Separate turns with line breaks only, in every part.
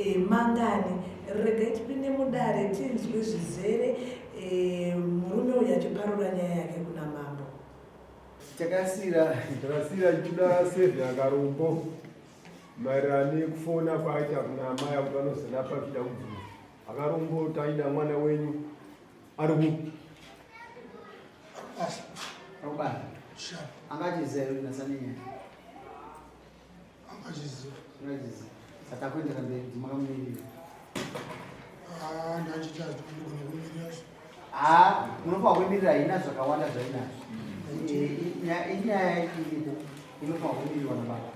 e, mangani. Regai tipinde mudare tinzwe zvizere e, murume uyu achiparura nyaya yake kuna mambo.
Takasira
takasira ichida save akarombo maererano nekufona kwaaita kuna amai kuti vanozorapa zvichida kubvunza akarombo taida mwana wenyu ari kupi
Robert angachiziva here kuti nasanenyaya
Angachiziva.
Angachiziva. Saka kuendera mberi kuti makamumirira.
Ah, ndachita ndikugona kumirira.
Ah, munofanira kumirira haina zvakawanda zvainazvo. Eh, inyaya iripo inofanira kumirirwa nababa.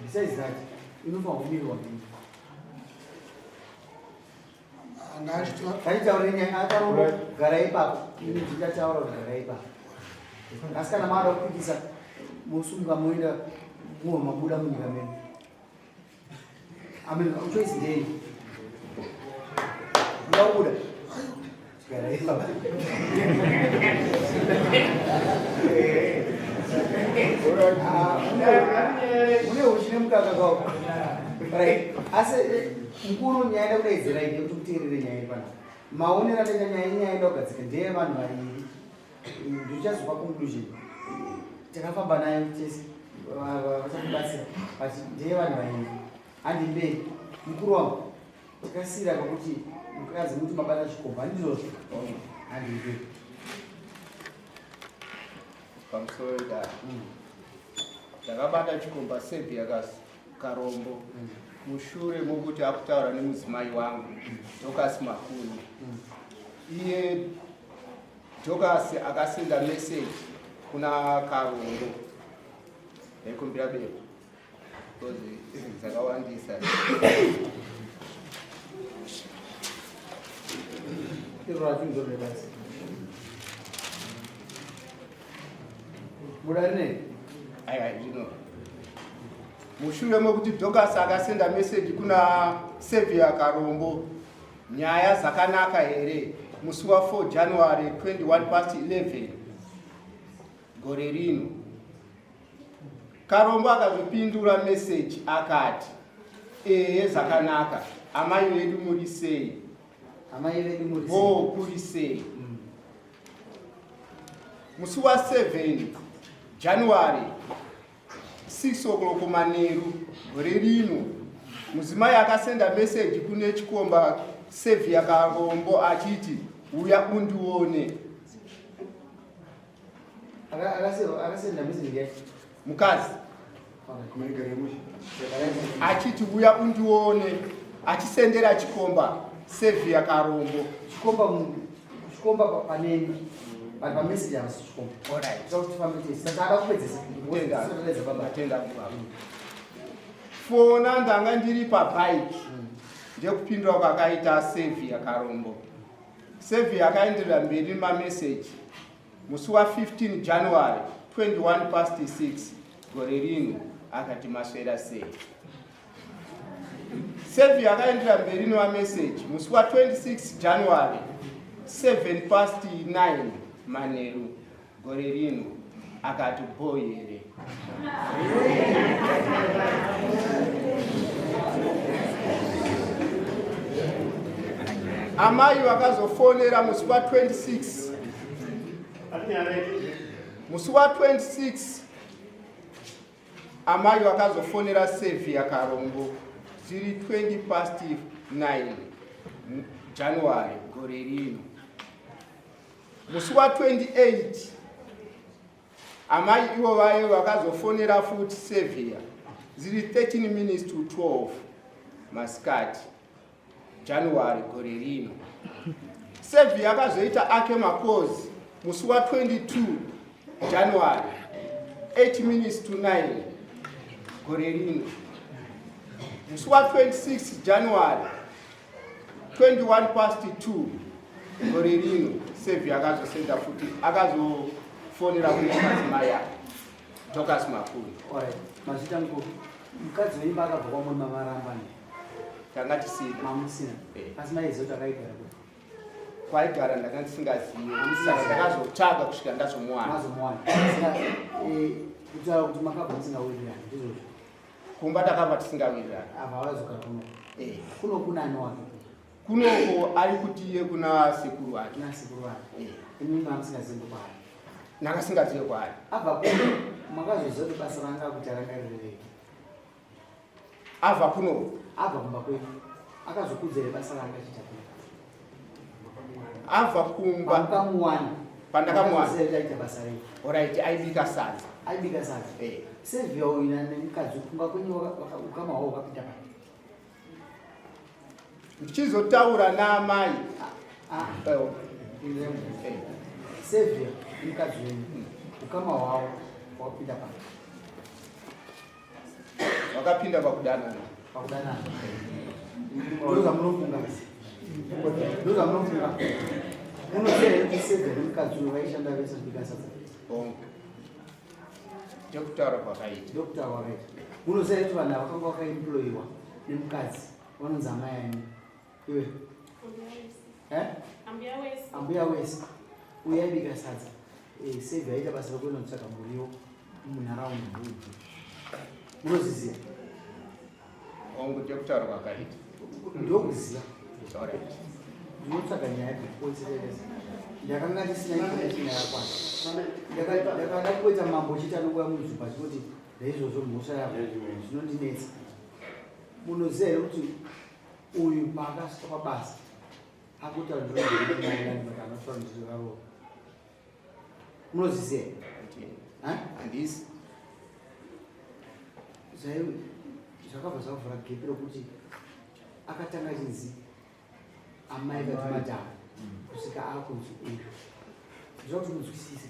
Besides that, inofanira kumirirwa nini. Taitaure nyaya akarombo gara ipapo. Ini ndingataura kuti gara ipapo. Asi kana maada kupikisa mosunga moenda muwa mabuda munyika medu. Amen, choice ndei. Muda kubuda. Gara ipapo. Ah, mune uchi nemukaka kwako. Right. Asi eh, mukuru nyaya ida kudaidzira ide kuti muteerere nyaya iri panapa. Maonero andaita nyaya inyaya ida kugadzika ndeyevanhu vaviri. Ndichazopa conclusion. Takafamba nayo tese vachatibatsira but ndeyevanhu vaviri. Handi mberi. Mukuru wangu takasiyira pakuti mukadzi muti mabata chikomba handizvozvo? Handi mberi.
Pamusoro idare. Ndakabata chikomba Sevia Karombo mushure mokuti akutaura nemudzimai wangu Dorcas Makuni. Iye Dorcas akasenda message kuna Karombo ndaikumbira bepa because dzakawandisa.
Iro racho basi. Buda rinei?
Aiwa zvino mushure mekuti Dorcas akasenda meseji kuna Saviour Karombo nyaya dzakanaka here musi wa 4 January 21 past 11 gore rino. Karombo akazopindura meseji akati ehe zvakanaka amai vedu muri sei?
Amai vedu muri sei?
Oh, kuri sei? Musi wa 7 January 6 o'clock manheru gore rino mudzimai akasenda meseji kune chikomba Saviour Karombo achiti uya undione.
Akasenda meseji yake
mukadzi achiti uya undione achisendera chikomba Saviour Karombo
chikomba chikomba paneni but pameseji havasi chikomba.
Alright.
Toda kuti tifambe tese saka ada kupedzesa.
Tenda.
Baba.
Tenda baba. Fona ndanga ndiri pabike ndekupindura kwakaita Saviour Karombo. Saviour akaenderera mberi nemameseji musi wa 15 January 21 past 6 gore rino akati maswera sei. Saviour akaenderera mberi nemameseji musi wa 26 January 7 past 9 manheru gore rino akati boy here. Amai vakazofonera musi wa 26 musi wa 26 amai vakazofonera Saviour Karombo dziri 20 past 9 January gore rino. Musi wa 28 amai ivo vaye vakazofonera futi Saviour dziri 13 minutes to 12 masikati January gore rino. Saviour akazoita ake makozi musi wa 22 January 8 minutes to 9 gore rino. Musi wa 26 January 21 past 2 gore rino Saviour akazosenda futi akazofonera kune madzimai ake Dorcas Makuni.
Alright. Mazvita mukuru. Mukadzi weimba akabva kwamuri mamaramba ne.
Tanga tisina.
Mamusina.
Eh.
Asi maiziva kuti akaigara kupi?
Kwaigara ndanga ndisingazivi. Saka ndakazotsvaga kusvika ndazomuwana.
Mazomuwana. Saka eh, kutaura kuti makabva musingawirirani ndizvozvo.
Kumba takabva tisingawirirani.
Apa vakazogara kuno.
Eh.
Kuno kuna ani wake?
Kunoko ari kuti iye kuna sekuru wake.
Kuna sekuru wake. Eh. Imi mamusingazivi kwaari.
Ndakasingazive kwaari.
Abva kuno makazoziva kuti basa ranga kuti arangarirei.
Abva kuno.
Abva kumba kwedu. Akazokudzera basa ranga achiita kuno.
Abva kumba.
Pamakamuwana.
Pandakamuwana.
Aita basa rei.
Alright, aibika sadza.
Aibika sadza.
Eh.
Sevia uyu nemukadzi kumba kwenyu ukama hwavo wakapinda pai.
Ndichizotaura naamai.
Ah. Eh. Sevia nemukadzi wenyu ukama hwavo wakapinda pai.
Wakapinda pakudanana.
Pakudanana. Ndozvamunofunga. Ndozvamunofunga. Munoziva here kuti Sevia nemukadzi uyu vaishanda vese kubika sadza?
Hongu. Ndokutaura kwakaita.
Ndokutaura kwakaita. Munoziva here kuti vanhu ava vakanga vakaemployiwa nemukadzi vanonzi amai ani? Iwe. Eh? Ambuya wese. Uyu aibika sadza. Eh, Sevia aita basa rekuenda kutsvaga muriwo munharaunda. Munozviziva?
Hongu, ndokutaura kwakaita.
Ndokuziva.
Alright.
Ndinotsvaga nyaya kukonzeresa. Ndakanga ndisina information yakakwana. Ndakada kuita mambo chete anouya munzvimbo achingoti naizvozvo mhosva yako zvinondinetsa. Munoziva here kuti uyu paakasvika pabasa akutaura ndinotaura ndizvo Munozviziva?
Handisi.
Zvakabva zvavhura gepi rokuti akatanga achinzi amai vati madhamu kusvika akunzi uyu. Ndinoda kuti munzwisise.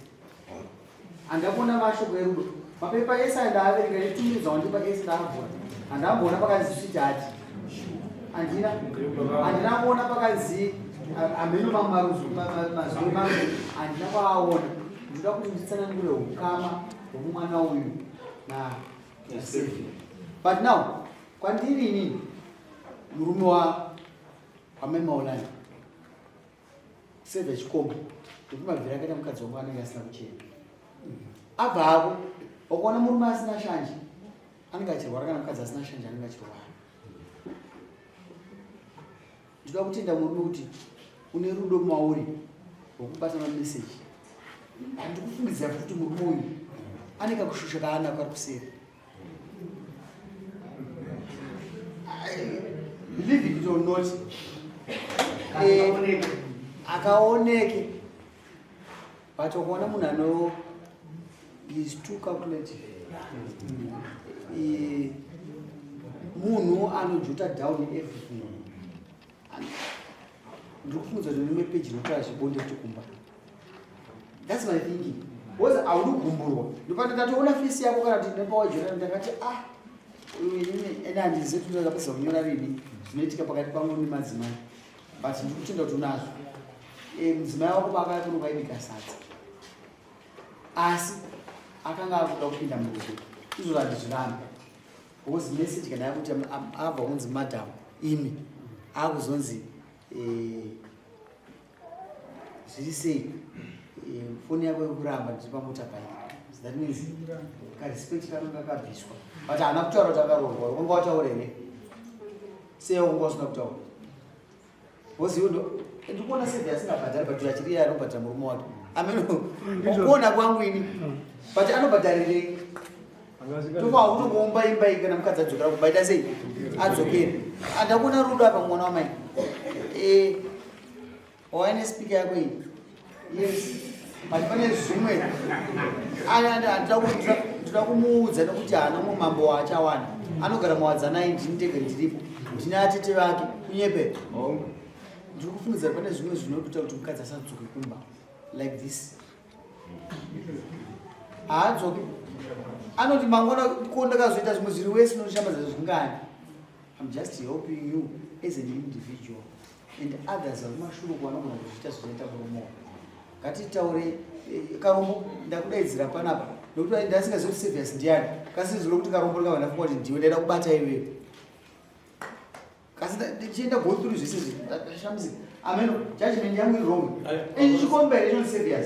Handakuona mashoko erudo. Mapepa ese aya ndaaverenga netumidza wandipa ese ndaavhura. Handamboona pakanzi sweetheart. Handina handina kuona pakanzi hameno mamwe mazwi mamwe handina kuaona. Ndinoda kuti nditsanangure ukama hwemwana uyu na naSaviour. But now kwandiri inini murume wa wamai Maulana Saviour chikomba nekuti mabvira akaita mukadzi wangu anenge asina kuchena. Abva hako ukaona murume asina shanje anenge achirwara kana mukadzi asina shanje anenge achirwara. Ndinoda kutenda murume kuti une rudo mauri rwekubata mameseji. Handikufungidzira futi kuti murume uyu ane kakushusha kaanako kari kuseri. Believe it or not, akaoneke but ukaona munhu ano is too calculative. Munhu anojota down everything. Ndiri kufungidzwa kuti rimwe peji rinotaura zvebonde kuti kumba. That's my thinking. Because haudi kugumburwa. Ndopati ndatoona face yako kana kuti ndopawajora ndakati ah uyu inini ene handizivi kuti ndakapedza kunyora rini zvinoitika pakati pangu nemadzimai. But ndiri kutenda kuti unazvo. Mudzimai wako paakauya kuno kwaibika sadza. Asi akanga akuda kupinda murudo. Izvozvo handizvirambi. Because message kana yakuti abva kunzi madam imi akuzonzi zviri sei foni yako yekuramba ndiri pamota bike. So that means karespect kanonga kabviswa. But haana kutaura kuti akaroorwa. Wanga wataura here? Sei wanga usina kutaura? Because iwe ndikuona Saviour asingabhadhari but achiri iye anobhadhara murume wake. Ameno kuona kwangu ini. But anobhadharirei? Tofa kutokuumba imba iyi kana mukadzi adzokera kumba ita sei? Adzokere. Andakuona rudo apa mwana wamai. Waine speaker yako iyi. Yes. But pane zvimwe. Ndinoda kumuudza nekuti haana mumwe mambo waachawana. Anogara muwadzanai ndini ndega ndiripo. Ndine atete vake kunyepe. Ndiri kufungidzira pane zvimwe zvinoita kuti mukadzi asadzoke kumba like this. Haadzoki. Anoti mangwana ko ndakazoita zvimwe zviri wese unoshambadza zvingani. I'm just helping you as an individual and others vari kumashure uko vanogona kuzviita zvinoita murume wako. Ngatitaure Karombo ndakudaidzira panapa nekuti ndasingazivi kuti Saviour ndiani. Kasi izwi rokuti Karombo ndikabva ndafunga kuti ndiwe ndaida kubata iwewe. Kasi ndichienda go through zvese izvi ndashamisika. Ameno judgment yangu iri wrong. Ichi chikomba here chinonzi Saviour?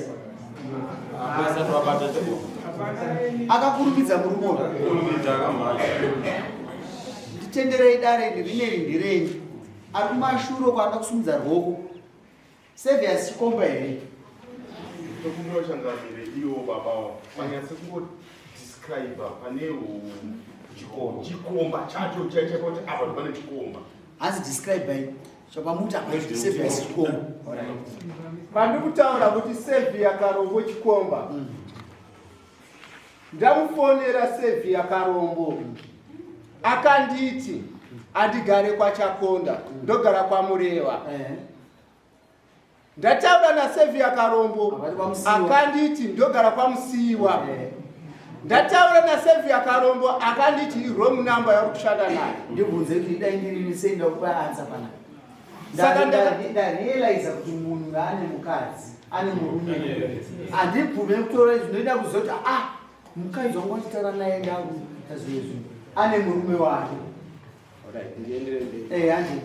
Akakurumidza murume uyu. Nditenderei dare iri rineri nderenyu. Ari kumashure uko anoda kusumudza rwoko. Saviors chikomba here?
Tokumbira changamire iwo baba vanyatse kungodescribe pane chikomba chacho chaicho kuti apa pane chikomba.
Hanzi describe by chapamuti apa kuti Saviors chikomba.
Pandikutaura kuti Savior Karombo chikomba. Ndamufonera Savior Karombo. Akanditi andigare kwaChakonda ndogara kwaMurewa.
Eh.
Ndataura naSaviour Karombo
Akati kwaMusiiwa.
akanditi ndogara kwaMusiiwa.
Eh.
Ndataura naSaviour Karombo akanditi wrong number yauri kushanda nayo.
Ndibvunze kuti dai ndiri sei ndakupa answer panapa.
Saka
Ndarealiza kuti munhu ane mukadzi, ane murume. Handibvume kutora izvi, ndinoida kuziva kuti ah mukadzi wangu achitaura naye ndakuita zvimwe zvinhu. Ane murume wake.
Alright, ndienderere mberi.
Eh, handi.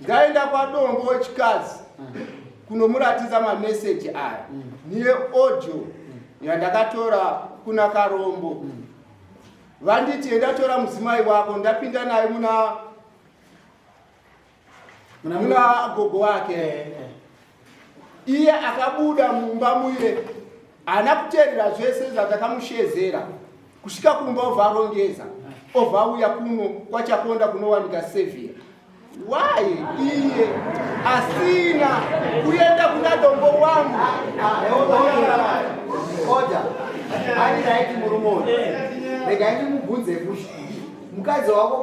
Ndaenda kwaDombo wechikadzi kunomuratidza mameseji aya niye audio yandakatora kuna Karombo. Vanditi endatora mudzimai wako ndapinda naye muna muna gogo wake. Iye akabuda mumba muye haana kuteerera zvese zvatakamushezera kusvika kumba obva arongeza obva auya kuno kwaChakonda kunowanika Savior. Why iye asina kuenda kuna dombo wangu?
Order. Ari right murume uyu. Regai ndimubvunze futi. Mukadzi wako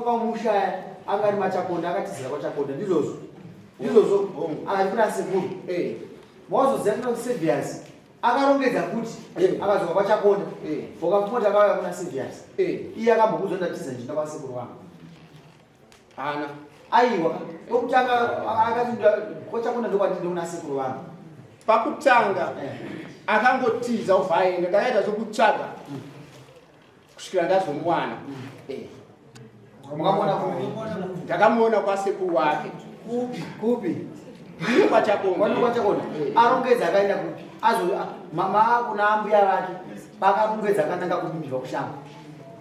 kwawamushaya anga ari maChakonda akatizira kwaChakonda ndizvozvo. Ndizvozvo. Akati kuna sekuru.
Eh.
Wazoziva kuna Saviors. Akarongedza kuti
Eh.
akadzoka kwaChakonda.
Eh.
Wakafunga akauya kuna Saviors.
Eh.
Iye akambokudza ndatiza ndinda kwasekuru wangu.
Hana.
Aiwa, kwekutanga akati kwaChakonda ndokwati ndokuna sekuru vangu.
Pakutanga
Eh.
akangotiza obva aenda ndakaita zvokutsvaga kusvikira ndazomuwana. Eh.
Mukamuona kupi?
Ndakamuona kwasekuru wake.
Kupi? Kupi?
Iye kwaChakonda.
Kwani kwaChakonda. Arongedza akaenda kupi? Azo mama kuna ambuya vake. Pakarongedza akananga kupi mbivha kushango.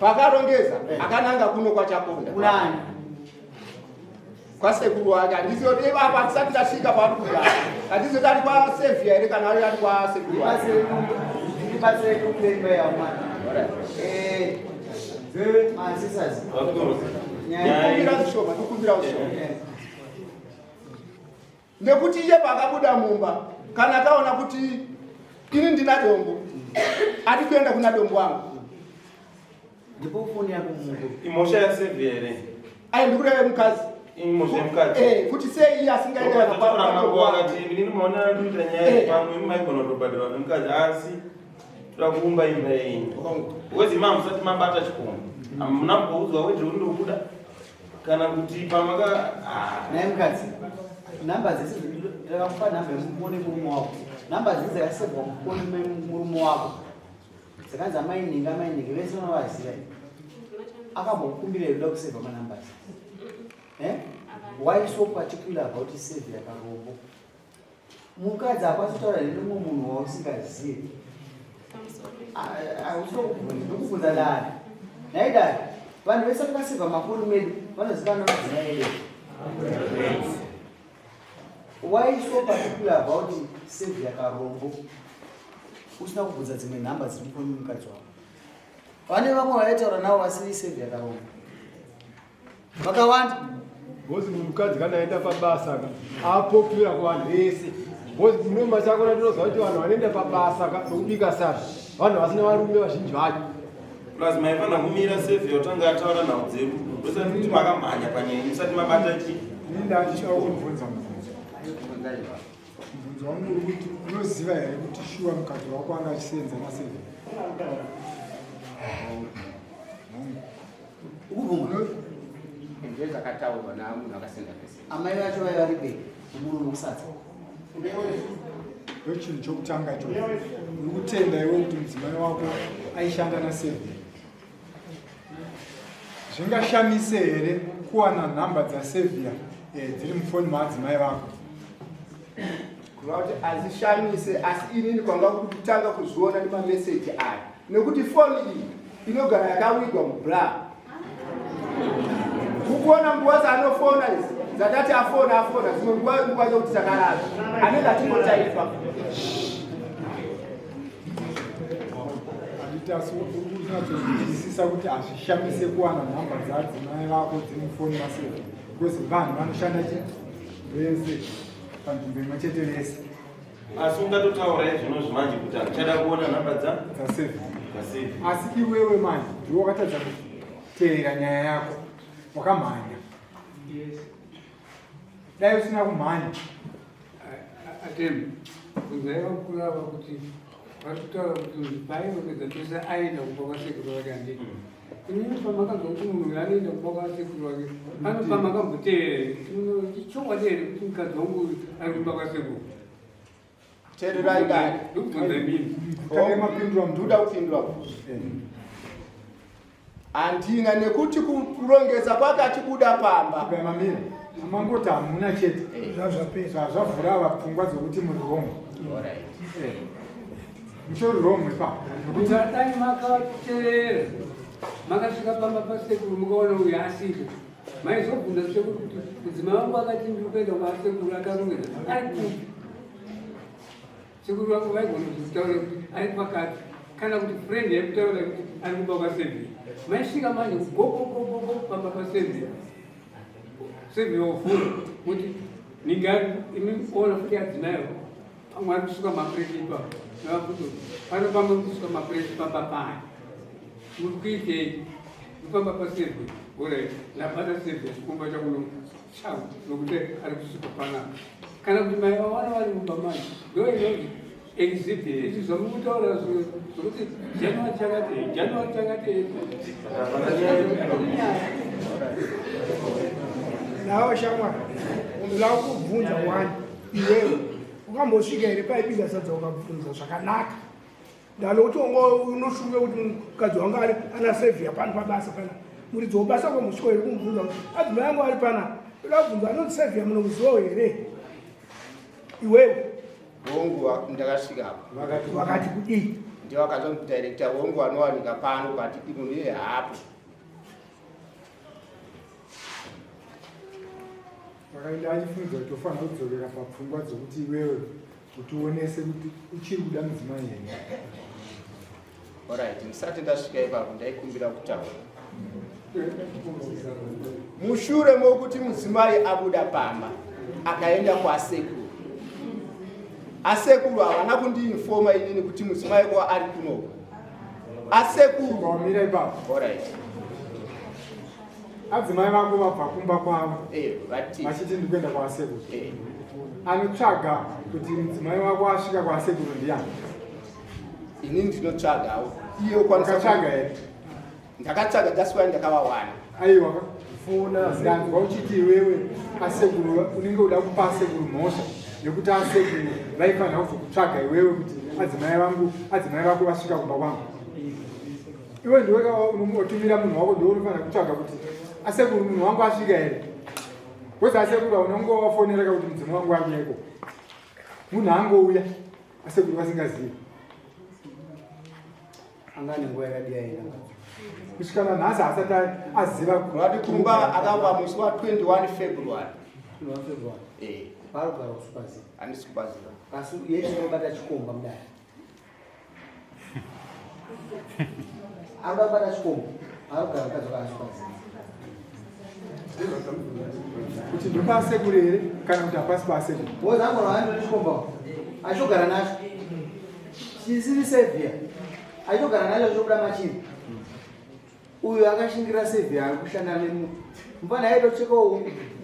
Pakarongeza
Eh.
akananga kuno kwaChakonda.
Kunani?
Kwasekuru wake. Handizivi kuti apa tisati tasvika paari kugara. Handizivi kuti ari kwaSaviour here kana ari kwasekuru wake.
Ndibatsire kulemba ya mwana. Eh. Ancestors. Nyaya.
Ndikumbira zvishoma, ndikumbira zvishoma.
Eh.
Nekuti iye paakabuda mumba kana akaona kuti ini ndina dombo ati kuenda kuna dombo wangu.
Ndipo foni yako mungu.
Imhosva yaSaviour here?
Ai ndikureva mukadzi.
Imhosva yemukadzi.
Eh, kuti sei iye asingaende kana
Wakatora
kwa
mambo
dombo wangu.
akati inini maonero andikuita nyaya iyi pamwe imi maigona kutobhadharwa nemukadzi asi toda kuumba imba yenyu. Because imi hamusati mabata chikomba. Hamuna kumboudzwa wedhi uri kana kuti pamaka
Naye mukadzi. Namba dzese ndakakupa namba yemufoni murume wako. Namba dzese dzakasevwa mufoni memurume wako. Dzakanzi amai ninga amai ninga vese vanovaziva. Akambokukumbira here kuda kusevha manumbers? Eh? Why so particular about Savior Karombo? Mukadzi hakwanisi kutaura nemumwe munhu wausingazivi. Ndokubvunza dare. Nhai dare, vanhu vese vakasevha mafoni medu vanoziva madzimai edu. Why so particular about Savior Karombo? Usina kubvunza dzimwe nhamba dziri mufoni memukadzi wako. Vane vamwe vaitaura navo vasiri Savior Karombo. Vakawanda.
Bhozi mukadzi kana aenda pabasa ka apopura kuvanhu vese. Bhozi muno machakona tinoziva kuti vanhu vanoenda pabasa ka nokubika sadza vanhu vasina varume vazhinji vacho.
Plus maifanira kumira Savior otanga ataura nhau dzedu. Musati kuti makamhanya panyaya musati mabata chi.
Ini ndachida kumubvunza mubvunzo. Mubvunzo wangu uri kuti unoziva here kuti shuwa mukadzi wako anga achisenza naSaviour?
Ukubvuma?
Ndezvakataurwa namunhu akasenda message.
Amai vacho vaiva vari kumurume kusadza.
Ndochinhu chokutanga ichocho. Uri kutenda iwe kuti mudzimai wako aishanda naSaviour. Zvingashamise here kuwana nhamba dzaSaviour dziri mufoni maadzimai vako?
Kureva kuti hazishamise asi inini kwanga kuri kutanga kuzviona nemameseji aya nekuti foni iyi inogara yakawigwa mubra. Mukuona nguva dzaanofona idzi dzatati afona afona dzimwe nguva nguva yekuti takarara anenge achingotaipa.
Handiti asi unyatsozwisisa kuti hazvishamise kuwana nhamba dzaadzimai vako dzemufoni maseve because vanhu vanoshanda chi vese panzvimbo imwe chete vese.
Asi ungatotaura izvino zvimanje kuti handichada kuona nhamba dza
dzaseve. Asi iwewe manje ndiwe wakatadza kuteera nyaya yako wakamhanya.
Yes.
Dai usina kumhanya.
Atem, kunzai vakuru ava kuti vari kutaura kuti paairokedza tese aenda kumba kwasekuru vake handiti. Inini pamakanzwa kuti munhu uyu anoenda kumba kwasekuru vake, pano pamakambotevera here? Chokwadi here kuti mukadzi wangu uyu ari kumba kwasekuru?
Teererai dai.
Ndokubvunza imini.
Tange mapindura
Ndoda kupindura. Handina nekuti kurongedza kwake achibuda pamba.
Mamira, amangoti hamuna chete.
Zvazvapera.
Zvazvavhura ava pfungwa dzokuti muri wrong. Mutori wrong ipapo.
Nekuti dai makateerera makasvika pamba pasekuru mukaona uyu asipo maizobvunza sekuru kuti mudzimai wangu akati ndiri kuenda kwasekuru akarongedza ari kupi sekuru vangu vaigona kuzvitaura kuti ari pakati kana kuti friend yaikutaura kuti ari kumba kwasevia maisvika manje kugogogogogo pamba pasevia sevia wovhura kuti ningari imi ona futi adzimaiwo pamwe ari kusuka mapureti ipapo navakuti pano pamwe kusuka mapureti pamba payo muri kuitei pamba pasevia orit ndabata sevia chikomba chakuno changu nokuti ari kusuka panapa kana kuti mai vawana vari mumba manje ndo inonzi exhibit izvi zvamukutaura zvokuti january chakati january chakati
nawo shamwari ndoda kukubvunza one iwewe ukambosvika here paibika sadza ukabvunza zvakanaka ndanokuti wanga unoshunga kuti mukadzi wanga ari ana sevhia pano pabasa pana muridzi wobasa kwamusviko here kumubvunza kuti adzimai angu ari pana ndoda kubvunza anonzi sevhia munomuzivawo here iwewe
Hongu ndakasvika apo.
Vakati kudii?
Ndiye vakazondidirector hongu anowanika pano but munhu iye haapo.
Vakaenda achifunza kuti tofanira kudzokera papfungwa dzokuti iwewe utionese kuti uchiri kuda mudzimai here.
Alright, ndisati ndasvika ipapo ndaikumbira kutaura. Mushure mokuti mudzimai abuda pamba akaenda kwasekuru. Asekuru havana kundiinfoma inini kuti mudzimai kwa ari kunoko. Asekuru
wamira ipapo.
Alright.
Adzimai vako vabva kumba kwavo
eh,
vachiti ndikuenda kwasekuru. Eh. Anotsvaga kuti mudzimai wako asvika kwasekuru ndiyani?
Ini ndinotsvagawo. Iye ukwanisa
kutsvaga here?
Ndakatsvaga that's why ndakavawana.
Aiwa fona ndanzwa uchiti iwewe asekuru unenge uda kupa asekuru mhosva yekuti asekuru vaifanira kuzokutsvaga iwewe kuti adzimai vangu adzimai vako vasvika kumba kwangu. Iwe ndiwe unotumira munhu wako ndiwe unofanira kutsvaga kuti asekuru munhu wangu asvika here? Because asekuru unonge wafonera kuti mudzimu wangu ariyeko. Munhu angouya asekuru vasingazivi.
Anga ane nguva yakadii aenda?
Kusvika nanhasi haasati aziva.
Vati kumba akabva musi wa 21 February.
21 February.
Eh.
Paarikugara kusupaziva.
Handisi kupaziva.
Asi yeye chinobata chikomba mudare. Arikuda kubata chikomba. Arikugara mukadzi wake asupaziva.
Kuti ndopasekuru here kana kuti hapasi pasekuru?
Woza angorwa andori chikomba. Achogara nacho. Chisiri sevia. Achitogara nacho achitobuda machiri. Uyu akashingira sevia ari kushanda nemu. Mufana aitocheka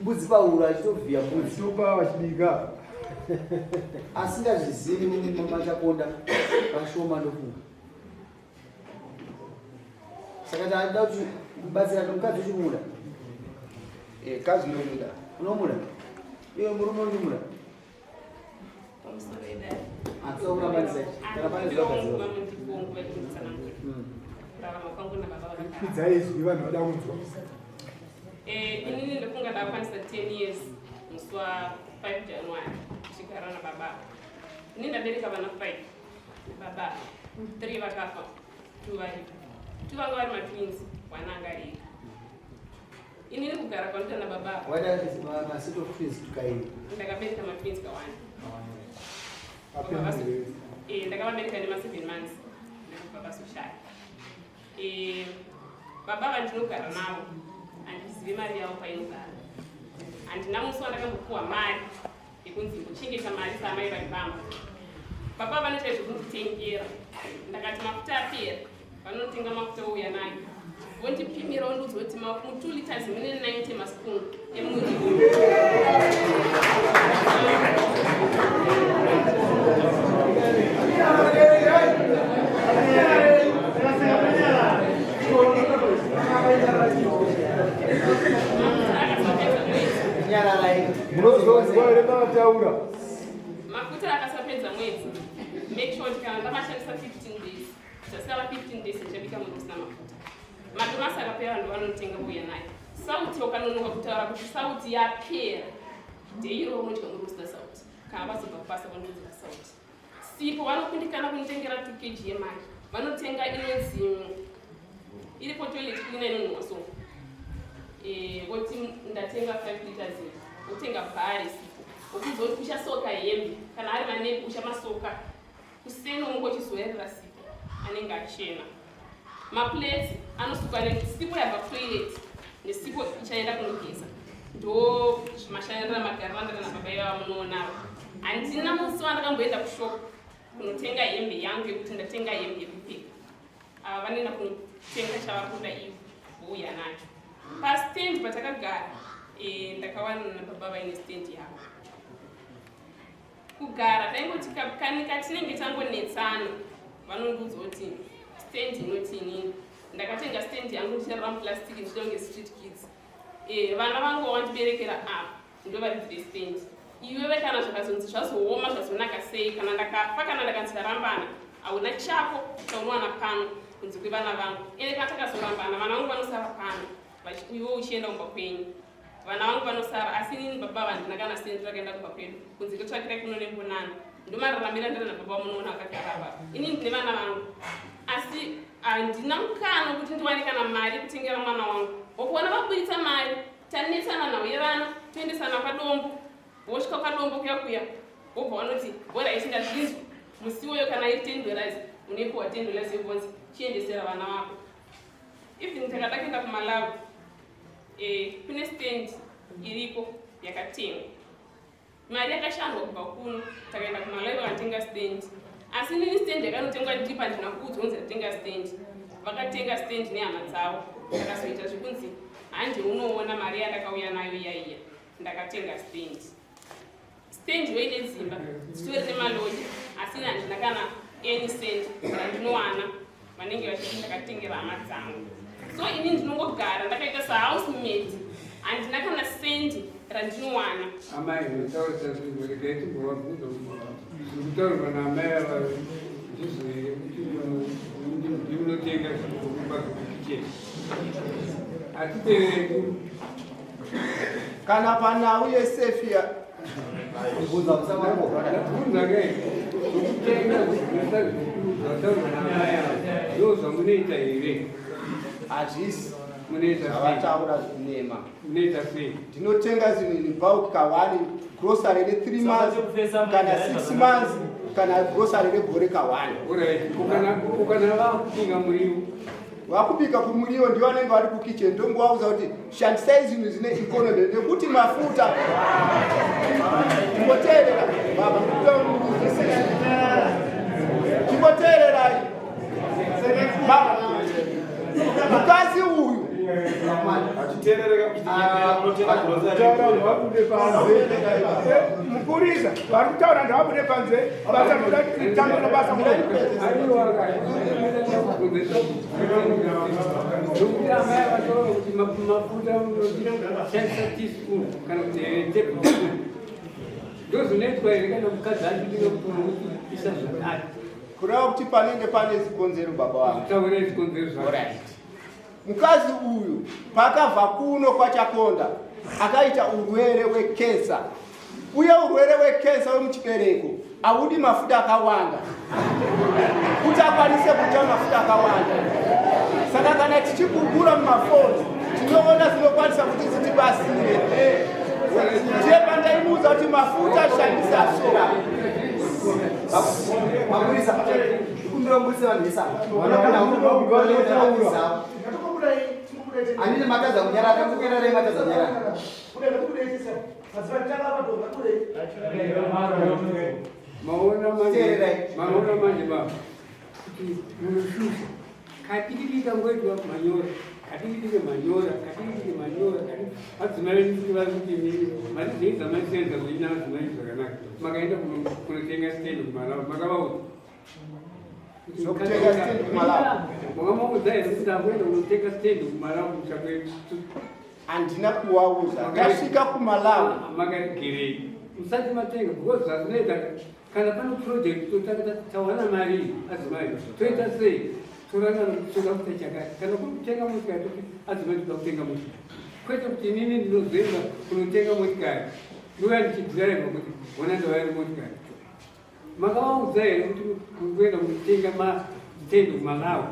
mbudzi pahuro achitovhiya mbudzi.
Supa vachibika.
Asingazvizivi machakonda vashoma ndofunga. Saka taida kuti kubatsira mukadzi uchimuda.
Eh, kazi ndomuda.
Unomuda? Iwe murume uchimuda?
Kwidzai izwi vanhu vada kunzwa.
Eh, inini ndofunga ndakwanisa 10 years musi wa 5 January tichigara nababa. Ini ndabereka vana 5 baba 3 vakafa 2 varipo. 2 vanga vari matwins, one anga ari ega. Inini kugara kwanoita nababa ava.
Waita maset of twins tukairi.
Ndakabereka matwins kawani. Eh, ndakavabereka nema 7 months ndakabva vazoshaya. Eh, baba vandinogara navo handizivi mari yavo painogara. Handina musi wandakambopuwa mari yekunzi kuchengeta mari saamai vari pamba. Baba vanoita zvekunditengera. Ndakati mafuta apera, vanotenga mafuta ouya nayo. Vondipimira vondiudza kuti mu 2 liters mune 90 maspoon emuriwo.
Nyararai.
Munozonzwa here maataura?
Mafuta akasapedza mwedzi. Make sure kuti kana ndamashandisa 15 days, chasara 15 days ndichabika muriwo usina mafuta. Madomasi akapera vanhu vanotenga kuuya nayo. Sauti ukanonoka kutaura kuti sauti yapera. Day iroro unodya muriwo usina sauti. Kana vazobva kubasa vanondiudzira sauti. Sipo vanokundikana kunditengera 2 kg yemari. Vanotenga inonzi iripo toilet cleaner inonhuwa so. Eh, voti ndatenga 5 liters iyi. Wotenga bhari sipo. Wokuudza kuti uchasoka hembe kana ari manepi uchamasoka. Kuseni unenge uchizoerera sipo anenge achena. Maplates anosukwa nesipo yabva kutoilet nesipo ichaenda kunogeza. Ndo mashandiro magariro andaka nababa ivava munoona ava. Handina musi wandakamboenda kushop kunotenga hembe yangu yekuti ndatenga hembe yekupfeka. Ava vanoenda kunotenga chavakuda ivo vouya nacho. Pastand patakagara eh, ndakawana nababa vaine stand yavo. Kugara taingoti kani katinenge tangonetsana vanondiudza kuti stand inoti inini ndakatenga stand yangu ndicharara muplastic ndichida kunge street kids. Eh, vana vangu vawandiberekera apa ndovaridzi vestand. Iwewe kana zvakazonzi zvazooma zvazonaka sei kana ndakafa kana ndakanzi ndarambana hauna chako chaunowana pano kunze kwevana vangu. Ende kana takazorambana vana vangu vanosara pano iwe uchienda kumba kwenyu. Vana vangu vanosara asi inini baba vandina kana sendi rakaenda kumba kwedu kunze kwetsvakirai kuno nembonano. Ndomararamira ndiri nababa munoona vakagara apa. Inini ndine vana vangu asi handina mukana wekuti ndiwane kana mari kutengera mwana wangu. Wakuona vaburitsa mari tanetsana nhau yevana toendesana kwadombo vosvika kwadombo kuya kuya wobva vanoti horaiti ndazvinzwa musi iwoyo kana iri 10 dollars unoipiwa 10 dollars yobvonzi chiendesera vana vako. Even takada kuenda kuMalawi eh, kune stand iriko yakatengwa mari yakashandwa kubva kuno takaenda kuMalawi vakatenga stand asi nini stand yakanotengwa ndiri pandina kuudzwa kunzi ndatenga stand vakatenga stand nehama dzavo takazoita zvekunzi handi unoona mari yandakauya nayo iya iya ndakatenga stand stand yo ine dzimba dzitori nemaloja asi ini handina kana any cent randinowana vanenge vachiti ndakatengera hama dzangu so ini ndinongogara ndakaita sahousemate handina kana sendi randinowana.
Amai mutaurisa zvinhu regai timbovabvunza kuti zvirikutaurwa naamai ava ndizvo here kuti ndimunotenga zvinhu zvokumba zvekukicheni hatiterereki
Kana panhau yesefia
Bvunza musamaroko.
Ndabvunza ke zvokutenga zvataurwa naamai ava ndo zvamunoita here?
Hazvisi.
Munoita sei?
Zvavataura zvinema.
Munoita sei?
Ndinotenga zvinhu in bulk kawani grocery re 3 months kana 6 months kana grocery regore kawani.
Alright, ukana vakubika muriwo
Vakubika kumuriwo ndivo vanenge vari kukitchen ndongovaudza kuti shandisai zvinhu zvine economy nekuti mafuta chimboteerera baba chimboteererai mukadzi uyu
Mupurisa vari kutaura ndavabude panze basa rinoda tanga nobasa
Nokuti amai vataura kuti mafuta unoshandisa teaspoon kana kuti tablespoon ndozvinoitwa here kana mukadzi achibika kuisa zvakati
kureva kuti panenge pane zikonzero baba vangu
taure zvikonzero zvako
Mukadzi uyu paakabva kuno kwaChakonda akaita urwere hwekensa uye urwere hwekensa wemuchibereko haudi mafuta akawanda kuti akwanise kudya mafuta akawanda. Saka kana tichigugura mumafoni Ndinoona dzinokwanisa kuti dzitibatsire. Ndiye pandaimuudza kuti mafuta shandisa so.
Mapurisa, kumbira mubudise vanhu vese ava. Handiti matadza kunyarara, kunyarara matadza kunyarara.
Maona manje, maona manje baba kuti munoshusha katikiti kangoitwa manyora katikiti manyora katikiti manyora madzimai venyu kuti vari kuti mini mari dzenyu dzamaisenza zvenyu namadzimai zvakanaka makaenda kunotenga stendi kumalawi makavaudza
Kutenga stendi kuMalawi.
Makamaudza here kuti ndakuenda kunotenga stendi kumalawi kumusha kwedu?
Handina kuwaudza. Tasvika kuMalawi.
Makaregerei musati matenga because zvazvinoita kana pane project totanga tati tawana mari iyi adzimai toita sei torangana kuti toda kuita chakati kana kuri kutenga motikari toti adzimai toda kutenga motikari kwete kuti inini ndinozoenda kunotenga motikari ndouya ndichidhiraivha kuti hona ndauya nemotikari Makavaudza here kuti mukuenda kunotenga matendi kuMalawi?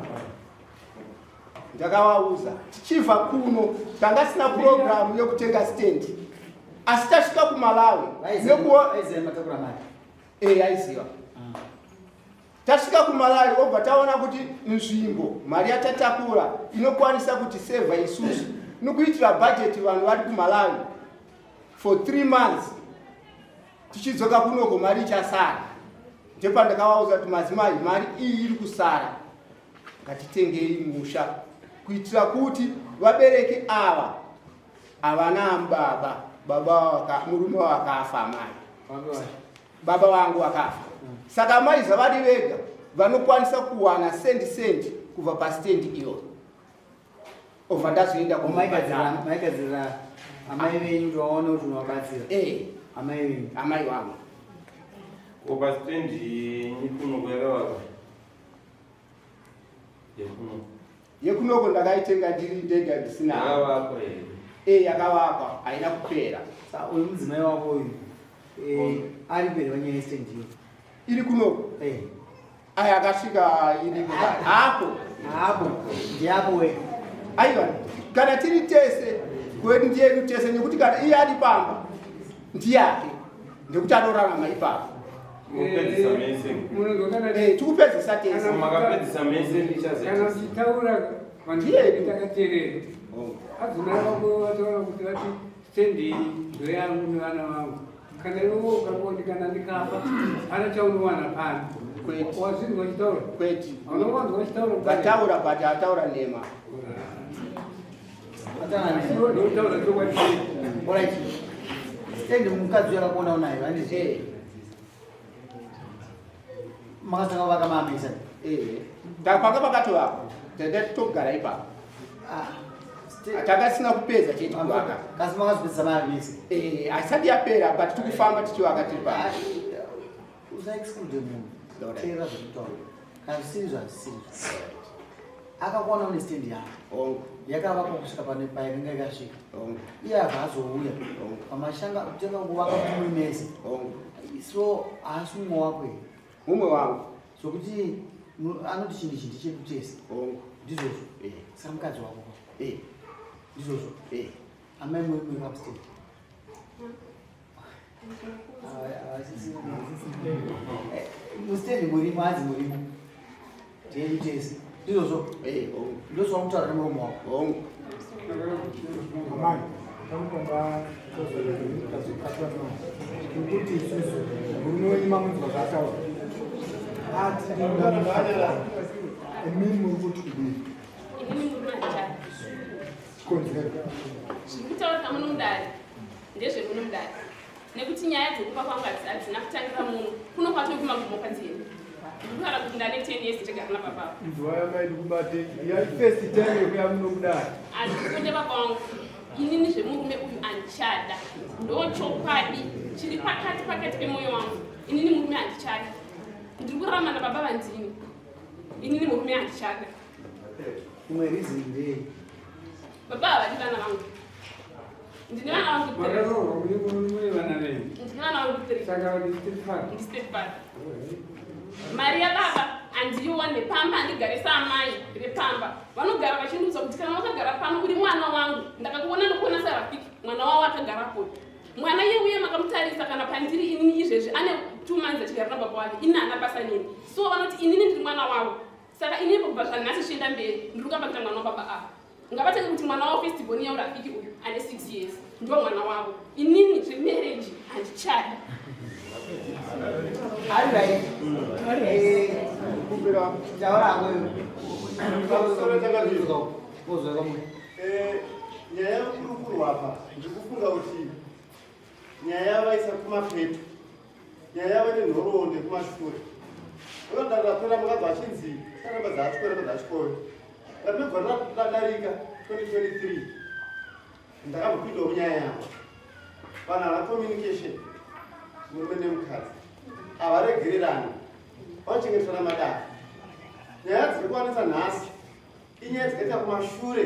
Ndakavaudza tichibva kuno tanga tisina purogiramu yekutenga stendi asi tasvika kuMalawi eh, aiziva ah. tasvika kuMalawi obva taona kuti nzvimbo mari yatatakura inokwanisa kuti sevha isusu nokuitira bhajeti vanhu vari kuMalawi for three months tichidzoka kunoko mari ichasara ndepandakavaudza kuti madzimai mari iyi iri kusara ngatitengei musha kuitira kuti vabereki ava havana baba baba murume wakafa amai baba vangu vakafa saka amai zvavari vega vanokwanisa kuwana sendi sendi kubva pastendi iyoyo obva ndazoenda
kumaigadzirira amai venyu kuti vaone kuti unovabatsira
eh.
amai venyu
amai vangu
ko pastendi yenyu kunoko yakavakwa yekunoko
yekunoko ndakaitenga ndiri ndega ndisina
yakavakwa here
e yakavakwa haina kupera
sa uyu mudzimai wako uyu eh, ari kuere panyaya yestendi iyo
iri kunoko
eh.
Aya akasvika iriko hapo.
Hapo. Ndiapo we.
Aiwa kana tiri tese kwedu ndiyedu tese nekuti kana iye ari pamba ndiyake nekuti anorarama ipapo.
Mupedzisa mese.
Eh, tikupedzisa tese.
Makapedzisa mese ndichazoita.
Kana uchitaura vanhu takateerera. Adzimai vako vataura kuti vati stendi ndoyangu nevana vangu. Kana iwe ukangoti kana ndikafa hapana chaunowana pano.
Kwete.
Wazvinzwa uchitaura?
Kwete.
Unowanzwa uchitaura?
Vataura but ataura nhema.
Ndotaura chokwadi.
Alright. Stand mukadzi uyo akakuona unayo handiti?
Eh.
Makatanga kuvaka maamesa.
Eh. Panga pakatovakwa. Tanga togara ipapo.
Ah.
Tanga tisina kupedza chete kuvaka.
Kasi makazopedzisa maamesa.
Eh, haisati yapera but tikufamba tichivaka tiri pa.
Ah, usa exclude munhu. Teerera zvekutaura. Kana zvisiri zvazvisiri. Akakuona une stand yako.
Hongu.
Yakavakwa kusvika pane payakanga yakasvika.
Hongu.
Iye abva azouya.
Hongu.
Pamashanga kutanga kuvaka kuti muri mese.
Hongu.
So haasi mumwe wako here?
Mumwe wangu.
Zvokuti anoti chinhu ichi ndechedu tese.
Hongu.
Ndizvozvo.
Eh.
Saka mukadzi wako.
Eh.
Ndizvozvo.
Eh.
Amai muri muri upstairs. Mustendi murimo hanzi murimo. Ndeyedu tese. Ndizvozvo.
Eh, hongu.
Ndozvawakutaura nemuromo wako.
Hongu.
Amai, takutomba tazokatwa nekuti isusu murume wenyu mamunzwa zvaataura ati imini muri kuti kudii
Inini murume handichadi.
Chikonzero
Zviri kutaurika muno mudare ndezvemuno mudare nekuti nyaya dzekupa kwangu hadzina kutangira muno kuno kwatove kumagumo kwadziri. Ndiri kutaura kuti ndane 10 years ndichigara nababa ava.
Inzwa yamai ndikubate yari first time yekuya muno mudare.
Handikunde baba vangu inini zvemurume uyu handichada ndochokwadi chiri pakati pakati pemwoyo wangu inini murume handichada ndiri kurarama nababa vandini inini murume handichada
Imwe reason ndei?
Baba havadi vana vangu. Ndine vana vangu three.
Makaroorwa mune vana venyu.
Ndine vana vangu three.
Saka ndi step father.
Ndi step father. Mari yababa Handiione pamba, handigare saamai vepamba. Vanogara vachindiudza kuti kana wakagara pano uri mwana wangu, ndakakuona nokuona saRafiki mwana wavo akagarapo. Mwana iye uye makamutarisa kana pandiri inini izvezvi ane 2 months achigara nababa wake, ini haana basa neni. So vanoti inini ndiri mwana wavo. Saka inini kubva zvanhasi zvichienda mberi ndiri kuramba kuita mwana wababa ava. Ngavatenge kuti mwana wavo first born yavo Rafiki uyu ane 6 years ndiwo mwana wavo. Inini zvemarriage handichadi.
Ari right.
Kumbira
Taura hako iwe.
Pamusoro takazvizwa.
Wozwa kamwe.
Nyaya yekurukurwa apa ndiri kufunga kuti nyaya yavaisa kumapeto, nyaya yava nenhoroondo yekumashure. Vakadaro rapera mukadzi achinzi saramba dzaachikoro dzaachikoro. But negore radarika 2023 ndakambopindawo munyaya yangu. Vanhu havana communication, murume nemukadzi havaregererani, vanochengetana madaka. Nyaya dziri kuwanisa nhasi inyaya dzikaita kumashure,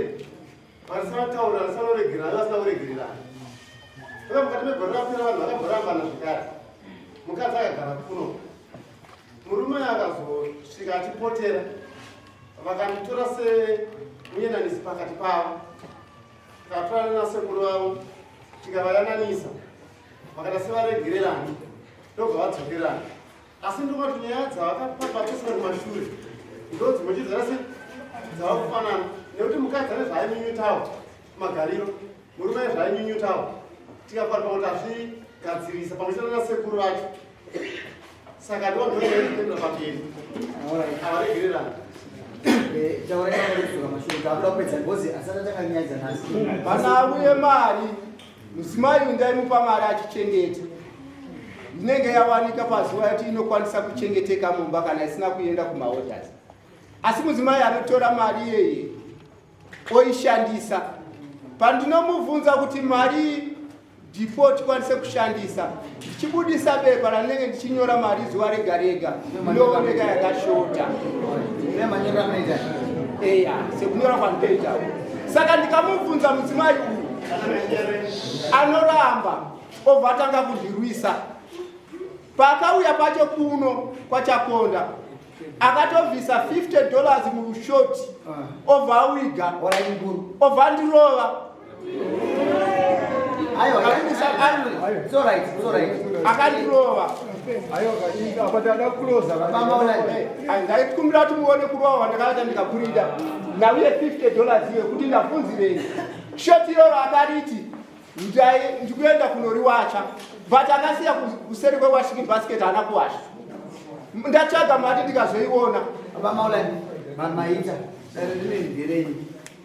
vasina kutaurirana, vasina kuregererana, vasina kuregererana. Uye mukati megore rapera vanhu vakamborambana zvekare. Mukadzi akagara kuno, murume akazosvika achipotera, vakanditora semuyenanisi pakati pavo. Tikatorana nasekuru vavo tikavayananisa, vakaita sevaregererani, ndobva vadzokerana. Asi ndinoti nyaya dzavakapapapesana kumashure ndo dzimwe chidzara se dzava kufanana, nekuti mukadzi ane zvaainyunyutawo magariro, murume ane zvaainyunyutawo, tikafanira pamwe tazvigadzirisa pamwe chete nasekuru vacho. Saka ndovanhu pamberi havaregererani.
Taura ipapo mashure, takuda kupedza because asati atanga nyaya dzanhasi.
Pana uye mari, mudzimai uyu ndaimupa mari achichengeta, inenge yawanika pazuva yati inokwanisa kuchengeteka mumba kana isina kuenda kumaorders. Asi mudzimai anotora mari iyeye oishandisa. Pandinomubvunza kuti mari ndipo tikwanise kushandisa, ndichibudisa bepa randinenge ndichinyora mari zuva rega rega, inooneka yakashota.
Nemanyorero amunoita.
Eya, sekunyora kwandinoita. Saka ndikamubvunza mudzimai uyu anoramba, obva atanga kundirwisa. Paakauya pacho kuno kwaChakonda akatobvisa $50 mushoti, obva awiga, obva andirova.
Aiwa, it's all right, it's all right.
Akandirova.
Apa tada kuclosa.
Baba Ulani.
Ndaikumbira kuti muone kurova ndakaita, ndikakurida nauye $50 iwe kuti ndabvunzirei shoti iroro. Akariti ndikuenda kunoriwacha, but akasiya kuseri kwewashing basket, haana kuwasha. Ndatsvaga mari ndikazoiona.
Baba Maulani, maita dare rine nderenyu.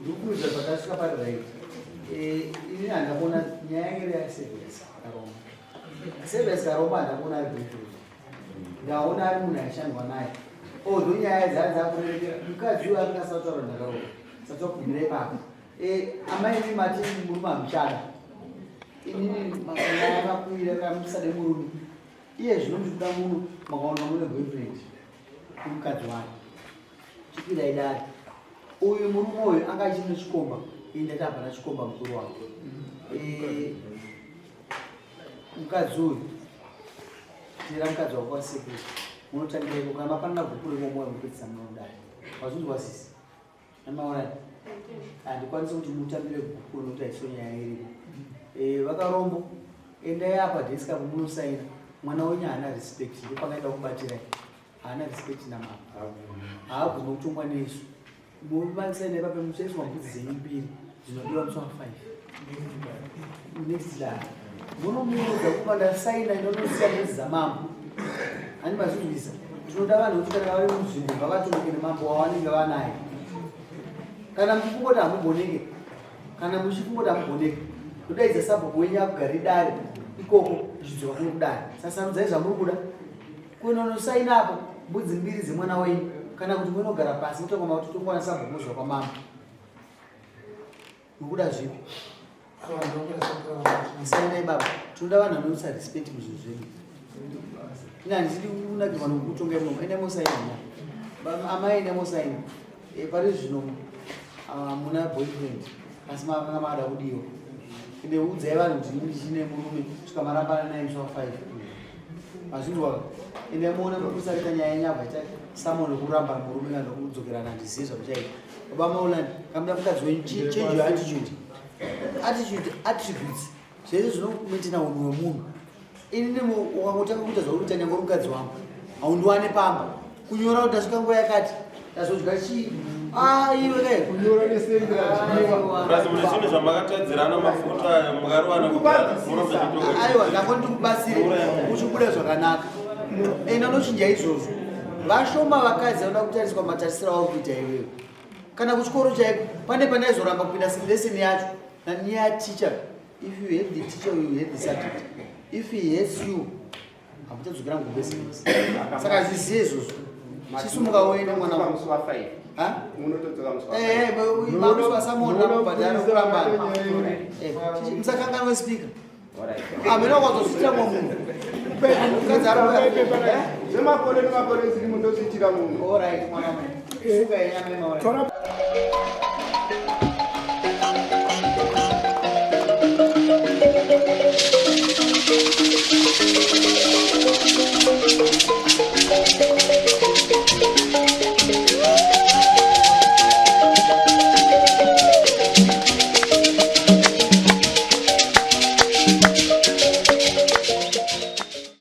Ndikuudza zvakasvika pari right. Ini handakuona nyaya yange iri yaService Karombo. Service Karombo handakuona ari boyfriend, ndaona ari munhu aishandwa naye. Although nyaya dzaa dzakurerekera mukadzi uyo aringasataura ndakaromba, satogumira ipapo. Amai, imi mati murume hamuchada. Inini nyaya yakakwira kamusade murume iye zvino muchikuda muno, makaona mune boyfriend kumukadzi wake. Chikwirai dare. Uyu murume uyu anga achine chikomba, ini ndati hapana chikomba mukuru wangu. Mukadzi uyu, tera mukadzi wako wasekuru, munotangira iko. Kana mapanana gupuro imomo mupedzisa munodai wazvinzwa sisi namaona. Handikwanisi kuti mutambire gupuro nokuti haisiyo nyaya iripo. Vakarombo, endai apa desk apo munosaina. Mwana wenyu haana respect, ndopangaida kubatirai. Haana respect namama, haagumi kutongwa nesu. Mumasaina ipapo, muchaiswa mbudzi dzenyu mbiri dzinodiwa musi wa5 next dare. Munomuudza kupa ndasaina, ndonosiya mbudzi dzamambo. Hani mazvinzwisa? Tinoda vanhu kuti kana vari munzvimbo ngavatonge nemambo wavanenge vanaye. Kana muchifungoti hamugoneke, kana muchifungoti hamugoneke, kudaidza sabhuku wenyu akugare dare ikoko, zvidzoka kuno kudare. Sasarudzai zvamuri kuda: kunonosaina apo mbudzi mbiri dzemwana wenyu, kana kuti munogara pasi mutongoma kuti tongwana sabhuku muzwa kwamambo. Mukuda zvipi? Sainai baba. Tinoda vanhu vanoisa respect muzvinhu zvedu. Ina handisidi kunakirwa nokutonga imomo. Enda mosaina. Amai, enda mosaina. Pari zvino muna boyfriend, asi makanga makada kudiwa. Ende udzai vanhu kuti ini ndichine murume svika marambana naye musi wa5. Mazvinzwa ende muone mapurisa akaita nyaya yenyabva ita samon kuramba murume kana kudzokerana handizivi zvamuchaita. Baba Maulani kamuda mukadzi wenyu change your attitude. Attitude attributes zvese zvinomaintaina unhu hwemunhu. Ini ukangotanga kuita zvauri kuita nyange uri mukadzi wangu haundiwane pamba kunyora kuti ndasvika nguva yakati ndazodya chii ah, iwe kai
kunyora nesendirachiwa
Basi mune zvinhu zvamakatadzirana mafuta mukarovana
aiwa ndako ndikubatsire uchibuda zvakanaka enda unochinja izvozvo vashoma vakadzi vanoda kutariswa matarisiro auri kuita iwewe kana kuchikoro chaiko pane pandaizoramba kupinda lesson yacho naniya teacher If you hate the teacher, you hate the subject. If he hates you, hamuchadzokera mugumbezi. Saka zvizive izvozvo. Chisumuka uende mwana wangu.
Musi wa 5.
Ha?
Munotodzoka musi wa 5.
Eh, eh, mamusi wa samona kubhadhara kuramba. Eh, musakanganwe speaker. Amene wakazozviitira mwa munhu. Mukadzi ari kuya.
Zvemakore nemakore zviri mundozviitira munhu.
All right, mwana wangu. Suka yenyama imaona.
Tora